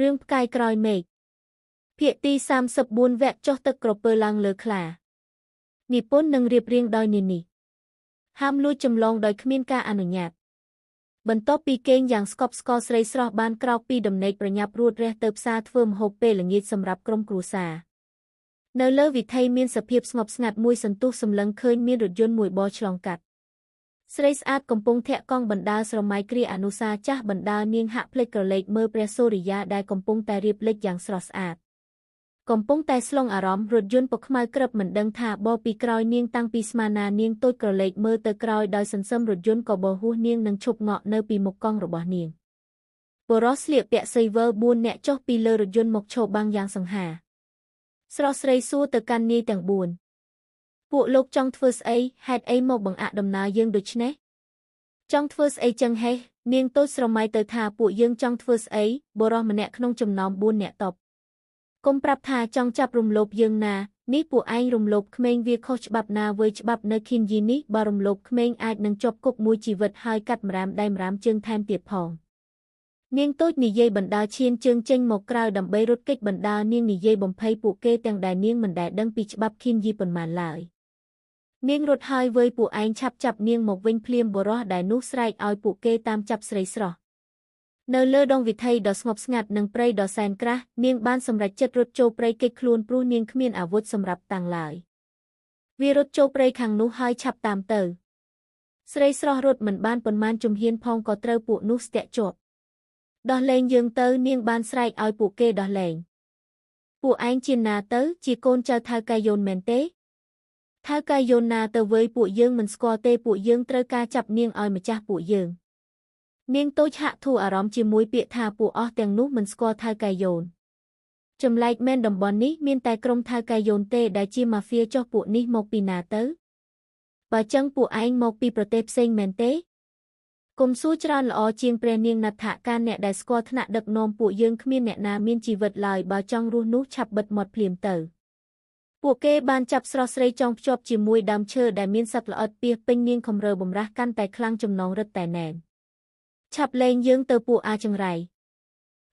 រឿងផ្កាយក្រោយមេឃភាគទី34វគ្គចុះទឹកក្រពើឡើងលើខ្លានិពន្ធនឹងរៀបរៀងដោយនាងនេះហាមលួចចម្លងដោយគ្មានការអនុញ្ញាតបន្ទាប់ពីគេងយ៉ាងស្កប់ស្កល់ស្រីស្រស់បានក្រោកពីដំណេកប្រញាប់រួតរះទៅផ្សារធ្វើម្ហូបពេលល្ងាចសម្រាប់ក្រុមគ្រួសារនៅលើវិថីមានសភាពស្ងប់ស្ងាត់មួយសន្ទុះសម្លឹងឃើញមានរថយន្តមួយបរឆ្លងកាត់ស្រីស្អាតកំពុងធាក់កង់បណ្ដាលស្រមៃគ្រាអនុសាចាស់បណ្ដាលនាងហាក់ភ្លេចក្រឡេកមើលព្រះសូរិយាដែលកំពុងតែរៀបលិចយ៉ាងស្រស់ស្អាតកំពុងតែស្លងអារម្មណ៍រថយន្តពខ្មៅក្រឹបមិនដឹងថាបរពីក្រោយនាងតាំងពីស្មាណានាងតូចក្រឡេកមើលទៅក្រោយដោយសន្សឹមរថយន្តក៏បរហួសនាងនឹងឈប់ងក់នៅពីមុខកង់របស់នាងបុរសស្លៀកពាក់ស៊ីវិល4នាក់ចុះពីលើរថយន្តមកឈរបាំងយ៉ាងសង្ហាស្រស់ស្រីសួរទៅកាន់នាយទាំង4ពួកលោកចង់ធ្វើស្អីហេតុអីមកបង្អាក់ដំណើរយើងដូច្នេះចង់ធ្វើស្អីចឹងហេះនាងតូចស្រមៃទៅថាពួកយើងចង់ធ្វើស្អីបុរសម្នាក់ក្នុងចំណោម4នាក់តបកុំប្រាប់ថាចង់ចាប់រំលោភយើងណានេះពួកឯងរំលោភក្មេងវាខុសច្បាប់ណាវើយច្បាប់នៅខិនយីនេះបើរំលោភក្មេងអាចនឹងជាប់គុកមួយជីវិតហើយកាត់ម្រាមដៃម្រាមជើងថែមទៀតផងនាងតូចនិយាយបណ្ដាលឈានជើងចេញមកក្រៅដើម្បីរត់គេចបណ្ដាលនាងនិយាយបំភ័យពួកគេទាំងដែលនាងមិនដែលដឹងពីច្បាប់ខិនយីប៉ុន្មានឡើយនាងរត់ហើយវើយពួកឯងឆាប់ចាប់នាងមកវិញភ្លាមបុរសដែលនោះស្រែកឲ្យពួកគេតាមចាប់ស្រីស្រស់នៅលើដងវិថីដ៏ស្ងប់ស្ងាត់និងព្រៃដ៏សែនក្រាស់នាងបានសម្រេចចិត្តរត់ចូលព្រៃគេចខ្លួនព្រោះនាងគ្មានអាវុធសម្រាប់តាំងឡើយវារត់ចូលព្រៃខាងនោះហើយឆាប់តាមទៅស្រីស្រស់រត់មិនបានប៉ុន្មានជំហានផងក៏ត្រូវពួកនោះស្ទាក់ជាប់ដោះលែងយើងទៅនាងបានស្រែកឲ្យពួកគេដោះលែងពួកឯងជាណាទៅជាកូនចៅថៅកែយូនមែនទេថៅកែយូនណាទៅវើយពួកយើងមិនស្គាល់ទេពួកយើងត្រូវការចាប់នាងឲ្យម្ចាស់ពួកយើងនាងតូចហាក់ធូរអារម្មណ៍ជាមួយពាក្យថាពួកអស់ទាំងនោះមិនស្គាល់ថៅកែយូនចម្លែកមែនតំបន់នេះមានតែក្រុមថៅកែយូនទេដែលជាម៉ាហ្វៀចុះពួកនេះមកពីណាទៅបើចឹងពួកឯងមកពីប្រទេសផ្សេងមែនទេកុំសួរច្រើនល្អជាងព្រះនាងណដ្ឋការអ្នកដែលស្គាល់ថ្នាក់ដឹកនាំពួកយើងគ្មានអ្នកណាមានជីវិតឡើយបើចង់រស់នោះឆាប់បិទមាត់ភ្លាមទៅពួកគេបានចាប់ស្រស់ស្រីចងភ្ជាប់ជាមួយដើមឈើដែលមានសត្វល្អិតពាសពេញនាងខំរើបំរាស់កាន់តែខ្លាំងចំណងរឹតតែណែនឆាប់លែងយើងទៅពួកអាចង្រៃ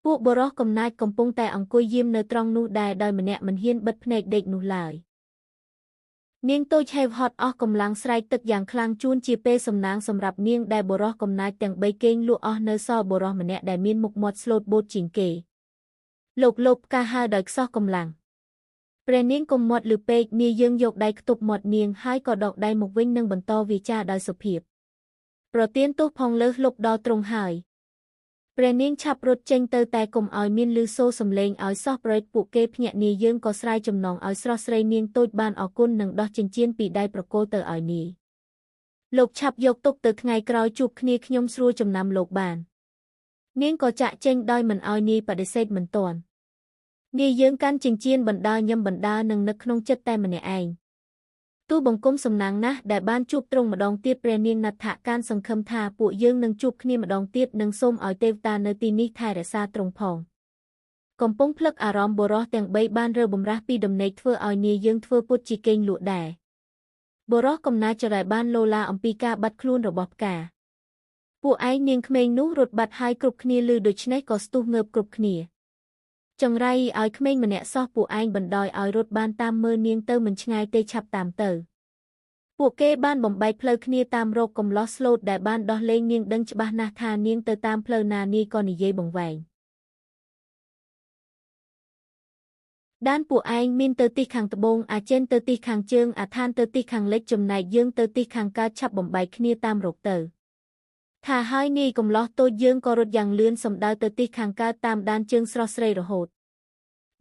ពួកបុរសកំណាចកំពុងតែអង្គុយយាមនៅត្រង់នោះដែរដោយម្នាក់មិនហ៊ានបិទភ្នែកដេកនោះឡើយនាងតូចហេវហត់អស់កម្លាំងស្រែកទឹកយ៉ាងខ្លាំងជួនជាពេលសំណាងសម្រាប់នាងដែលបុរសកំណាចទាំងបីគេងលក់អស់នៅសល់បុរសម្នាក់ដែលមានមុខមាត់ស្លូតបូតជាងគេលោកផ្កាហើដោយខ្សោះកម្លាំងព្រះនាងកុំមាត់លឺពេកនាយើងយកដៃខ្ទប់មាត់នាងហើយក៏ដកដៃមកវិញនិងបន្តវាចាដោយសុភាពប្រទានទោសផងលើសលុបដល់ទ្រង់ហើយព្រះនាងឆាប់រត់ចេញទៅតែកុំឲ្យមានលឺសូរសំឡេងឲ្យសោះប្រេតពួកគេភ្ញាក់នាយើងក៏ស្រាយចំណងឲ្យស្រស់ស្រីនាងតូចបានអរគុណនិងដោះចិញ្ចៀនពីដៃប្រគល់ទៅឲ្យនាយលោកឆាប់យកទុកទៅថ្ងៃក្រោយជួបគ្នាខ្ញុំស្រួលចំណាំលោកបាននាងក៏ចាក់ចេញដោយមិនឲ្យនាយបដិសេធមិនទាន់នាយយើងកាន់ចិញ្ចៀនបណ្ដាលញឹមបណ្ដាលនិងនឹកក្នុងចិត្តតែម្នាក់ឯងទូបង្គំសំណាងណាស់ដែលបានជួបទ្រង់ម្ដងទៀតព្រះនាងណដ្ឋការសង្ឃឹមថាពួកយើងនឹងជួបគ្នាម្ដងទៀតនិងសូមឲ្យទេវតានៅទីនេះថែរក្សាទ្រង់ផងកំពុងផ្លឹកអារម្មណ៍បុរសទាំងបីបានរើបំរាស់ពីដំណេកធ្វើឲ្យនាយយើងធ្វើពុតជាកេងលក់ដែរបុរសកំណាចរ៉ៃបានលោឡាអំពីការបាត់ខ្លួនរបស់ផ្កាពួកឯងនាងក្មេងនោះរត់បាត់ហើយគ្រប់គ្នាឮដូច្នេះក៏ស្ទុះងើបគ្រប់គ្នាចង្រៃឲ្យក្មេងម្នាក់សោះពួកឯងបណ្ដោយឲ្យរត់បានតាមមើលនាងទៅមិនឆ្ងាយទេឆាប់តាមទៅពួកគេបានបំបែកផ្លូវគ្នាតាមរកកំឡោះស្លូតដែលបានដោះលែងនាងដឹងច្បាស់ណាស់ថានាងទៅតាមផ្លូវណានាយក៏និយាយបង្វែងដានពួកឯងមានទៅទិសខាងត្បូងអាចេនទៅទិសខាងជើងអាឋានទៅទិសខាងលិចចំណែកយើងទៅទិសខាងកើតឆាប់បំបែកគ្នាតាមរកទៅថាហើយនាយកំឡោះតូចយើងក៏រត់យ៉ាងលឿនសំដៅទៅទិសខាងកើតតាមដានជើងស្រស់ស្រីរហូត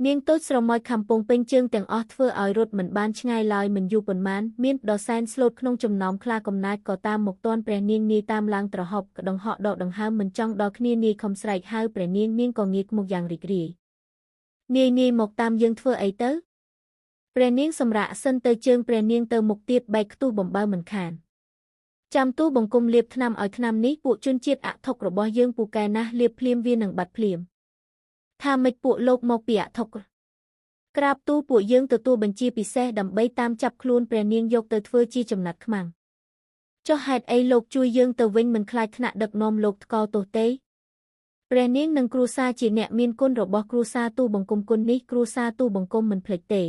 នាងតូចស្រមោចខំពងពេញជើងទាំងអស់ធ្វើឲ្យរត់មិនបានឆ្ងាយឡើយមិនយូរប៉ុន្មានមានដ៏សែនស្លូតក្នុងចំណោមខ្លាកំណាចក៏តាមមកទាន់ព្រះនាងនាយតាមឡើងត្រហប់ក្តងហក់ដកដង្ហើមមិនចង់ដល់គ្នានាយខំស្រែកហៅព្រះនាងនាងក៏ងាកមកយ៉ាងរីករាយនាយនាយមកតាមយើងធ្វើអីទៅព្រះនាងសម្រាកសិនទៅជើងព្រះនាងទៅមុខទៀតបែកខ្ទុះបំបើមិនខានចាំទូបង្គំលាបថ្នាំឲ្យថ្នាំនេះពួកជនជាតិអធុករបស់យើងពូកែណាស់លាបភ្លាមវានឹងបាត់ភ្លាមថាម៉េចពួកលោកមកពីអធុកក្រាបទូពួកយើងទទួលបញ្ជាពិសេសដើម្បីតាមចាប់ខ្លួនព្រះនាងយកទៅធ្វើជាចំណាត់ខ្មាំងចុះហេតុអីលោកជួយយើងទៅវិញមិនខ្លាចថ្នាក់ដឹកនាំលោកថ្កោលទោសទេ ព្រះនាងនិងគ្រួសារជាអ្នកមានគុណរបស់គ្រួសារទូបង្គំគុណនេះគ្រួសារទូបង្គំមិនភ្លេចទេ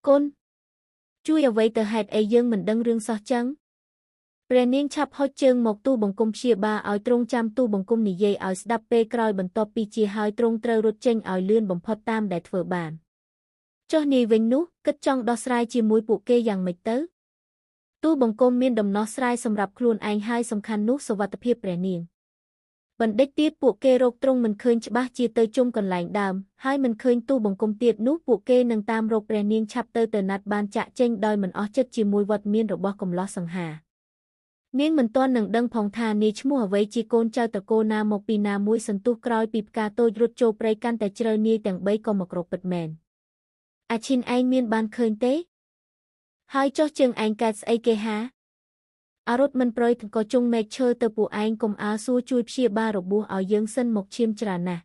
គុណជួយអ្វីទៅហេតុអីយើងមិនដឹងរឿងសោះចឹងព្រះនាងឆាប់ហុចជើងមកទូបង្គំព្យាបាលឲ្យទ្រង់ចាំទូបង្គំនិយាយឲ្យស្ដាប់ពេលក្រោយបន្ទាប់ពីជាហើយទ្រង់ត្រូវរត់ចេញឲ្យលឿនបំផុតតាមដែលធ្វើបានចុះនាយវិញនោះគិតចង់ដោះស្រាយជាមួយពួកគេយ៉ាងម៉េចទៅទូបង្គំមានដំណោះស្រាយសម្រាប់ខ្លួនឯងហើយសំខាន់នោះសុវត្ថិភាពព្រះនាងបន្តិចទៀតពួកគេរកទ្រង់មិនឃើញច្បាស់ជាទៅជុំកន្លែងដើមហើយមិនឃើញទូបង្គំទៀតនោះពួកគេនឹងតាមរកព្រះនាងឆាប់ទៅទៅណាត់បានចាក់ចេញដោយមិនអស់ចិត្តជាមួយវត្តមានរបស់កំឡោះសង្ហានាងមិនទាន់នឹងដឹងផងថានាយឈ្មោះអ្វីជាកូនចៅតកូលណាមកពីណាមួយសន្ទុះក្រោយពីផ្កាតូចរត់ចូលព្រៃកាន់តែជ្រៅនាយទាំងបីក៏មករកពិតមែនអាឈិនឯងមានបានឃើញទេហើយចុះជើងឯងកើតស្អីគេហាអរុតមិនប្រយក៏ជុងមែកឈើទៅពួកឯងកុំអើសួរជួយព្យាបាលរបួសឲ្យយើងសិនមកឈាមច្រើនណាស់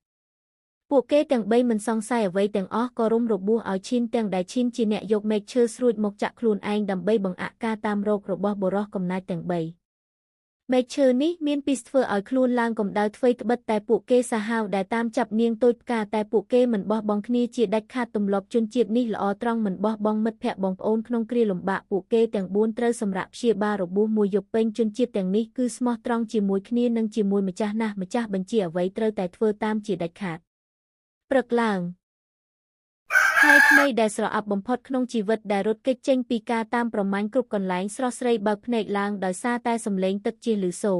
ពួកគេទាំងបីមិនសង្ស័យអ្វីទាំងអស់ក៏រុំរបួសឲ្យឈិនទាំងដែលឈិនជាអ្នកយកមែកឈើស្រួចមកចាក់ខ្លួនឯងដើម្បីបង្អាក់ការតាមរករបស់បុរសកំណាចទាំងបីមែកឈើនេះមានពីធ្វើឲ្យខ្លួនឡើងកម្ដៅធ្វើត្បិតតែពួកគេសាហាវដែលតាមចាប់នាងតូចផ្កាតែពួកគេមិនបោះបង់គ្នាជាដាច់ខាតទម្លាប់ជនជាតិនេះល្អត្រង់មិនបោះបង់មិត្តភក្តិបងប្អូនក្នុងគ្រាលំបាកពួកគេទាំង4ត្រូវសម្រាប់ព្យាបាលរបួសមួយយប់ពេញជនជាតិទាំងនេះគឺស្មោះត្រង់ជាមួយគ្នានិងជាមួយម្ចាស់ណាស់ម្ចាស់បញ្ជាអ្វីត្រូវតែធ្វើតាមជាដាច់ខាតព្រឹកឡើងថ្ងៃថ្មីដែលស្រអាប់បំផុតក្នុងជីវិតដែលរត់គេចចេញពីការតាមប្រមាញ់គ្រប់កន្លែងស្រស់ស្រីបើកភ្នែកឡើងដោយសារតែសំឡេងទឹកជះឮសូរ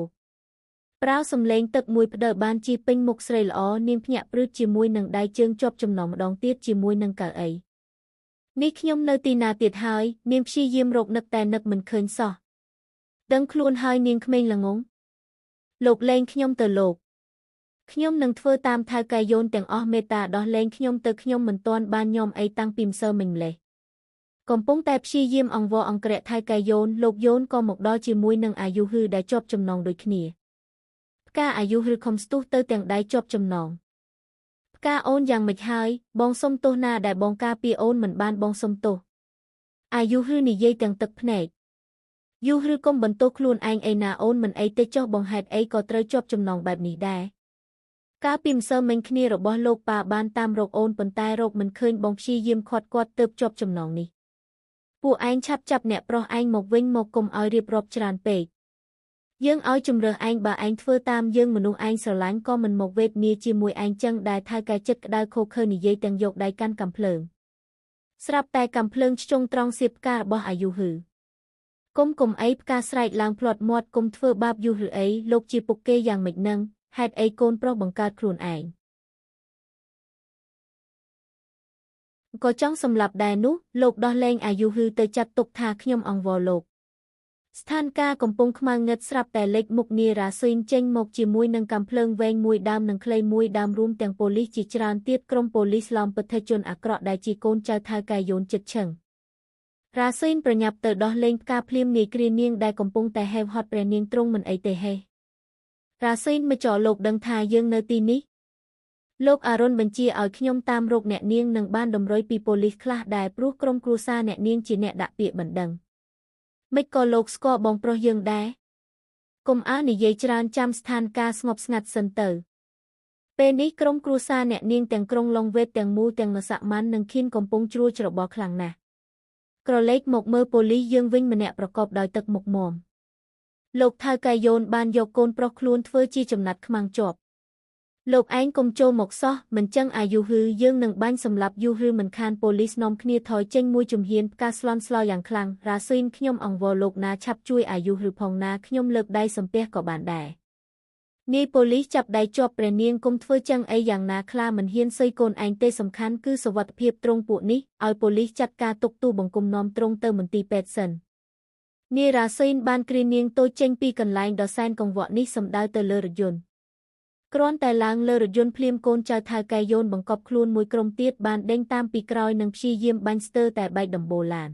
ប្រាវសំឡេងទឹកមួយផ្ដិលបានជិះពេញមុខស្រីល្អនាងភ្ញាក់ព្រឺជាមួយនឹងដៃជើងជាប់ចំណងម្ដងទៀតជាមួយនឹងកៅអីនេះខ្ញុំនៅទីណាទៀតហើយនាងព្យាយាមរកនឹកតែនឹកមិនឃើញសោះដឹងខ្លួនហើយនាងក្មេងល្ងងលោកលែងខ្ញុំទៅលោកខ្ញុំនឹងធ្វើតាមថៅកែយោនទាំងអស់មេត្តាដោះលែងខ្ញុំទៅខ្ញុំមិនទាន់បានញោមអីតាំងពីម្សិលមិញម្លេះកំពុងតែព្យាយាមអង្វរអង្ក្រាក់ថៅកែយោនលោកយោនក៏មកដល់ជាមួយនឹងអាយុហឺដែលជាប់ចំណងដូចគ្នាផ្កាអាយុហឺខំស្ទុះទៅទាំងដៃជាប់ចំណងផ្កាអូនយ៉ាងម៉េចហើយបងសុំទោសណាដែលបងការពារអូនមិនបានបងសុំទោសអាយុហឺនិយាយទាំងទឹកភ្នែកយូហឺកុំបន្ទោសខ្លួនឯងអីណាអូនមិនអីទេចុះបងហេតុអីក៏ត្រូវជាប់ចំណងបែបនេះដែរកាលពីម្សិលមិញគ្នារបស់លោកប៉ាបានតាមរកអូនប៉ុន្តែរកមិនឃើញបងព្យាយាមខាត់គាត់ទើបជាប់ចំណងនេះពួកឯងឆាប់ចាប់អ្នកប្រុសឯងមកវិញមកកុំឲ្យរៀបរាប់ច្រើនពេកយើងឲ្យជំរើសឯងបើឯងធ្វើតាមយើងមនុស្សឯងស្រឡាញ់ក៏មិនមកវេទនាជាមួយឯងចឹងដែរថៅកែចិត្តក្តៅខូខើនិយាយទាំងយកដៃកាន់កាំភ្លើងស្រាប់តែកាំភ្លើងឆ្ជុងត្រង់សៀបផ្ការបស់អាយុហឺគុំអីផ្កាស្រែកឡើងផ្្លាត់មាត់គុំធ្វើបាបយូរឬអីលោកជាពុកគេយ៉ាងម៉េចនឹងហេតុអីកូនប្រុសបង្កើតខ្លួនឯងក៏ចង់សម្លាប់ដែរនោះលោកដោះលែងអាយុហឺទៅចាត់ទុកថាខ្ញុំអង្វរលោកស្ថានភាពកំពុងខ្មៅងឹតស្រាប់តែលេចមុខនារ៉ាស៊ីនចេញមកជាមួយនឹងកាំភ្លើងវែងមួយដើមនិងខ្លីមួយដើមរួមទាំងប៉ូលីសជាច្រើនទៀតក្រុមប៉ូលីសឡោមពិធជនអាក្រក់ដែលជាកូនចៅថៅកែយោនចិត្តឈឹងរ៉ាស៊ីនប្រញាប់ទៅដោះលែងផ្កាភ្លាមនាយគ្រានាងដែលកំពុងតែហេវហត់ព្រះនាងទ្រង់មិនអីទេហេរ៉ាស៊ីនមកចលោកដឹងថាយើងនៅទីនេះលោកអារុនបញ្ជាឲ្យខ្ញុំតាមរកអ្នកនាងនឹងបានតម្រុយពីប៉ូលីសខ្លះដែរព្រោះក្រុមគ្រួសារអ្នកនាងជាអ្នកដាក់ពាក្យបណ្ដឹងមិនក៏លោកស្គាល់បងប្រុសយើងដែរកុំអើនិយាយច្រើនចាំស្ថានភាពស្ងប់ស្ងាត់សិនទៅពេលនេះក្រុមគ្រួសារអ្នកនាងទាំងក្រុងឡុងវេតទាំងមូលទាំងនសាម៉ាន់និងខៀនកំពុងជ្រួលច្របល់ខ្លាំងណាស់ក្រឡេកមកមើលប៉ូលីសយើងវិញម្នាក់ប្រកបដោយទឹកមុខមាំលោកថៅកែយោនបានយកកូនប្រុសខ្លួនធ្វើជាចំណាត់ខ្មាំងជាប់លោកឯងកុំចូលមកសោះមិនចឹងអាយុហឺយើងនឹងបាញ់សម្លាប់យូហឺមិនខានប៉ូលីសនាំគ្នាថយចេញមួយជំហានផ្កាស្លន់ស្លោយ៉ាងខ្លាំងរ៉ាស៊ីនខ្ញុំអង្វរលោកណាឆាប់ជួយអាយុហឺផងណាខ្ញុំលើកដៃសំពះក៏បានដែរនាយប៉ូលីសចាប់ដៃជាប់ព្រះនាងគុំធ្វើចឹងអីយ៉ាងណាខ្លាមិនហ៊ានសុយកូនឯងទេសំខាន់គឺសុវត្ថិភាពត្រង់ពួកនេះឲ្យប៉ូលីសចាត់ការទុកទូបង្គំនាំត្រង់ទៅមន្ទីរពេទ្យសិននាយរ៉ាស៊ីនបានគ្រានាងតូចចេញពីកន្លែងដ៏សែនកង្វក់នេះសំដៅទៅលើរថយន្តគ្រាន់តែឡើងលើរថយន្តភ្លាមកូនចៅថៅកែយោនបង្កប់ខ្លួនមួយក្រុមទៀតបានដេញតាមពីក្រោយនិងព្យាយាមបាញ់ស្ទើរតែបែកដំបូលឡាន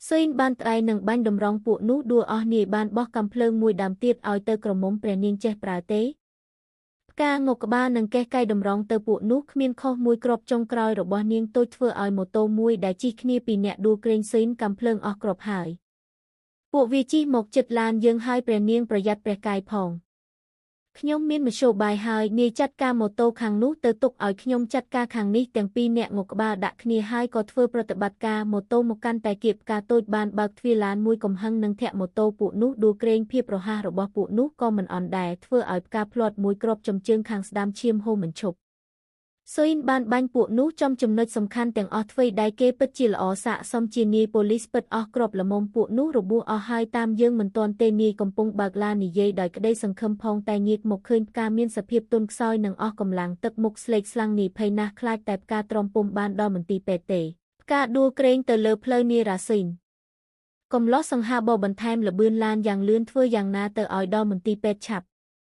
ស៊ីនបានត្អែនឹងបាញ់តម្រង់ពួកនោះដួលអស់នាយបានបោះកាំភ្លើងមួយដើមទៀតឲ្យទៅក្រមុំព្រះនាងចេះប្រើទេផ្កាងុកក្បាលនិងកេះកៃតម្រង់ទៅពួកនោះគ្មានខុសមួយគ្រាប់ចុងក្រោយរបស់នាងតូចធ្វើឲ្យម៉ូតូមួយដែលជិះគ្នាពីអ្នកដួលក្រែងស៊ីនកាំភ្លើងអស់គ្រាប់ហើយពួកវាជិះមកចិត្តឡានយើងហើយព្រះនាងប្រយ័ត្នព្រះកាយផង ខ្ញុំមានមធ្យោបាយហើយនាយចាត់ការម៉ូតូខាងនោះទៅទុកឲ្យខ្ញុំចាត់ការខាងនេះទាំងពីរនាក់ងក់ក្បាលដាក់គ្នាហើយក៏ធ្វើប្រតិបត្តិការម៉ូតូមកកាន់តែគៀបផ្កាតូចបានបើកទ្វារឡានមួយកំហឹងនឹងធាក់ម៉ូតូពួកនោះដួលក្រែងភាពរហ័សរបស់ពួកនោះក៏មិនអន់ដែរធ្វើឲ្យផ្កាភ្លាត់មួយគ្រាប់ចំជើងខាងស្ដាំឈាមហូរមិនឈប់ស៊ុយបានបាញ់ពួកនោះចំចំណុចសំខាន់ទាំងអស់ទ្វេដៃគេពិតជាល្អស័ក្តិសមជានាយប៉ូលីសពិតអស់គ្រាប់ល្មមពួកនោះរបួសអស់ហើយតាមយើងមិនទាន់ទេនាយកំពុងបើកឡាននិយាយដោយក្តីសង្ឃឹមផងតែងាកមកឃើញផ្កាមានសភាពទន់ខ្សោយនិងអស់កម្លាំងទឹកមុខស្លេកស្លាំងនាយភ័យណាស់ខ្លាចតែផ្កាទ្រាំពុំបានដល់មន្ទីរពេទ្យទេផ្កាដួលក្រែងទៅលើផ្លូវនាយរ៉ាស៊ីនកំឡោះសង្ហាបបន្ថែមល្បឿនឡានយ៉ាងលឿនធ្វើយ៉ាងណាទៅឲ្យដល់មន្ទីរពេទ្យឆាប់